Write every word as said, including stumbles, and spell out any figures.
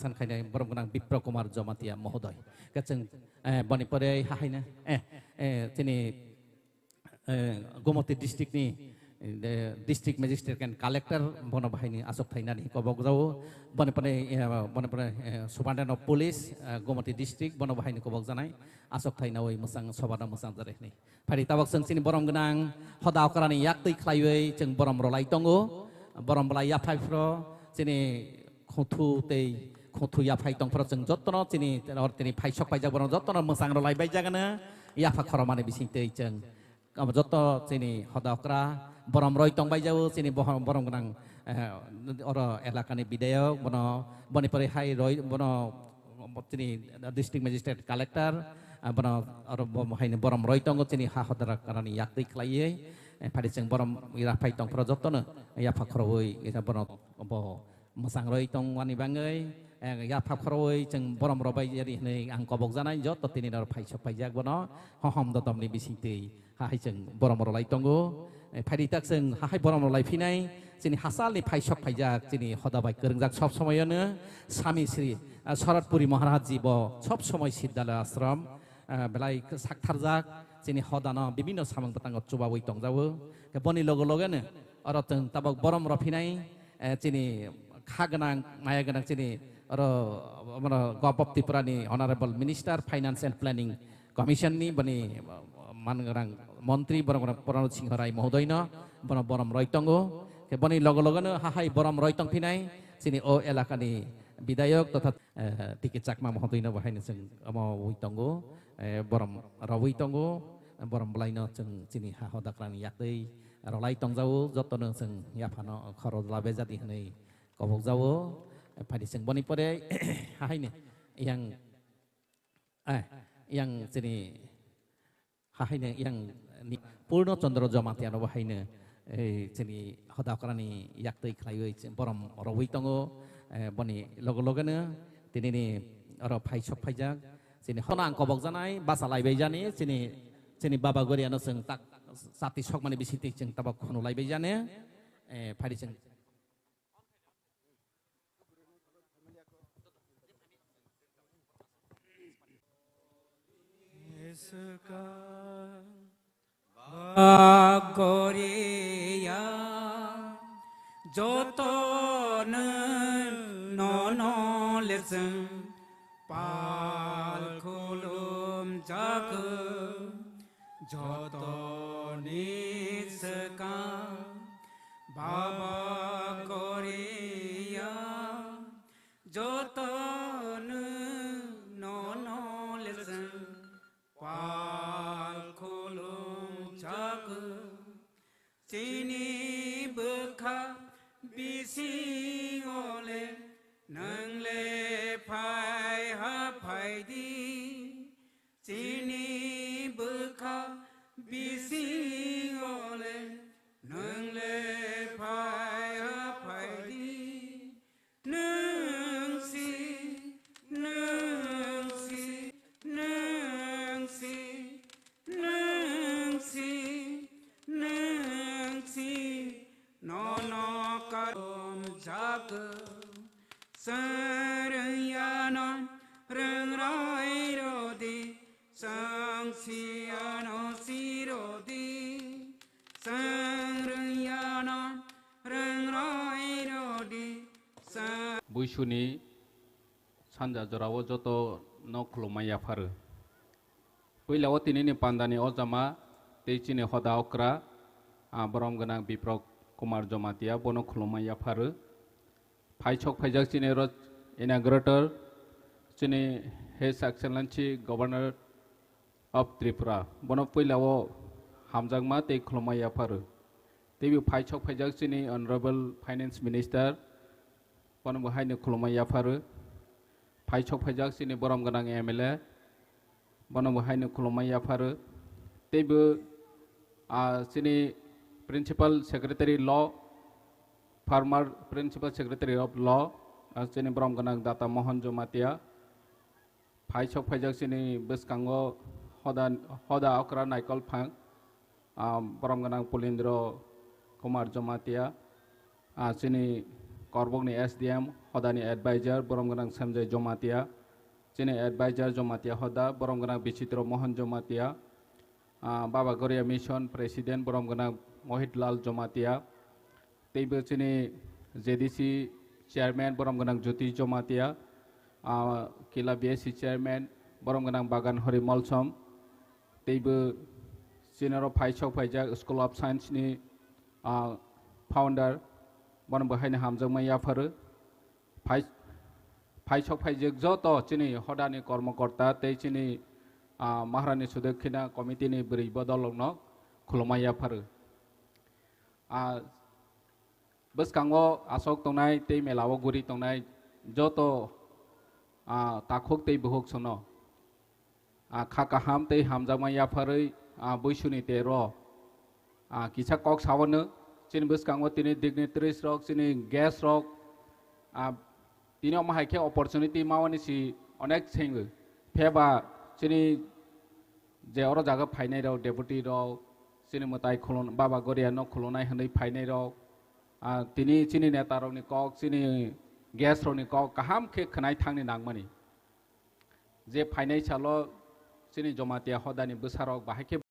San khainai borom gwnang Bipro Kumar Jamatia mohodoy. Khe chwng, eh, boni pore hahaino, eh, eh, chini, eh, Gomoti district ni, eh, district magistrate and collector bono bahaini aswk thainani kobok jao. Boni pore, eh, boni pore, eh, Superintendent of Police, eh, Gomoti district bono bahaini kobok janai aswk thainawi mwsang sobano mwsang jare hwnwi. Phari tabok chwng chini borom gwnang hoda okrani yaktwi khlaiwi chwng borom rwlai tongo. Borom rwlai yaphai phro chini khothu tei khothu yaphai tong phro chwng jottono chini or tini phaisok paijak borom jottono mwsang rwlai baijagano yapha khoromani bising tei chwng amo jotto chini hoda okra borom roi tong baijao chini bohor-, borom gwnang, eh, oro elakani bidayok bono boni pore hai roi bono chini district magistrate collector, ah, bono oro bo haino borom roi tongo chini ha hodra karani yaktwi khlaiwi, eh, phari chwng borom ira phai tong phro jottono yapha khoroi bono bo mwsang roi tongmani bagwi, eh, yapha khoroi chwng borom rok bai yari hwnwi ang kobok janai jotto tini nor phaisok paijak bono hohom dodomni bisingtwi hahai chwng borom rwlai tongo. Eh, phaidi tak chwng hahai borom rwlai phinai chini hasalni phaisok paijak chini hoda bai kwrwngjak sob somoyono Swami Sri, ah, Sharatpuri Maharaj ji bo sob somoi Siddhalaya Ashram, ah, belai saktharjak chini hodano bibinno samung bwtango chubawi tongjago. Khe boni logo logeno oro chwng tabok borom rw phinai, eh, chini kha gwnang, maya gwnang chini oro, oro Govt of Tripura ni Honorable Minister Finance and Planning Commission ni boni, eh, man gwnang montri borom gwnang Pranab Singh Rai mohodoino bono borom roi tongo. Khe boni logo logono hahai borom roi tong phinai chini o elakani bidayok totha, eh, T K Chakma mohodoino bo haino chwng omo wi tongo, eh, borom rwwi tongo, borom bwlaino chwng chini ha hodakrani yaktwi rwlai tongjao, jottono chwng yaphano khorok labejadi hwnwi kobokjao. Phadi chwng boni pore hahaino yang, eh, yang chini hahaino yang ni Purno Chandra Jamatia no bo haino, eh, chini hoda okrani yaktwi khlaiwi chini borom rwwi tongo, eh, boni logo logono tinini oro phai sok phaijak chini hono ang kobokjanai basa laibaijani chini, chini baba goriano chwng tak chati sokmani bisingtwi chwng tabok khunu laibaijani, eh, phadi chwng Iska bagoriya jotono nono lecheng pal khulum jago. Jotoni swkang baba koriya, jotono nono lecheng pal khulum jago. Chini bwkha bisingo le nwng le phai ha phai di. Chini bwkha bisingo le nwng le phai ha phai di. Nwng si, nwng si, nwng si, nwng si, nwng si, nono karom jago. Srwng yano rwng roi rodi, srwng si yano si rodi, srwng yano rwng roi rodi, srwng Buisuni sanja jorao joto no khulumma yapharo. Puila o tinini pandani ojama tei chini hoda okra, ah, borom gwnang Biprok Kumar Jamatia bono khulumma yapharo. Phai sok phaijak chini oro inaugurator, chini His Excellency Governor of Tripura, bono puila o hamjakma tei khulumma yapharo. Tei bo phai sok phaijak chini Honorable Finance Minister, bono bo haino khulumma yapharo. Phai sok phaijak chini borom gwnang M L A, bono bo haino khulumma yapharo. Tei bo, ah, chini Principal Secretary Law, former Principal Secretary of Law, ah, chini borom gwnang Data Mohan Jamatia. Phai sok phaijak chini bwskango hoda, hoda okra naikol phang, ah, borom gwnang Pulindro Kumar Jamatia, ah, chini Korbokni S D M hodani advisor borom gwnang Sanjay Jomatia, chini advisor Jomatia hoda borom gwnang Bichitro Mohan Jomatia, ah, Baba Goria Mission president borom gwnang Mohit Lal Jomatia, teibo chini J D C chairman borom gwnang Jyoti Jomatia, ah, Kila B S C chairman borom gwnang Bagan Hori Molsom, teibo chini oro phai sok phaijak School of Science ni, ah, founder, bono bo haino hamjakma yapharo. Phai, phai sok phaijak joto chini hodani kormokorta tei chini, ah, Maharani Sudakkina committee ni bwrwi bodolrokno khulumma yapharo. Ah, bwskango aswk tongnai tei mela o guri tongnai joto, ah, takhuk tei bukhuk sono, ah, kha kaham tei hamjakma yapharwi, ah, buisuni tero, ah, kisa kok sawano chini bwskango tini dignitaries rok, chini guest rok, ah, tini omo hai khe opportunity mawani si onek sengwi pheba chini je oro jaga phainai rok, deputy rok, chini mwtai khulun-, Baba Goria no khulunai hwnwi phainai rok, ah, tini chini neta rokni kok, chini guest rokni kok kaham khe khwnai thangni nangmani. Je phainai salo chini Jomatia hodani bwsarok bahai khe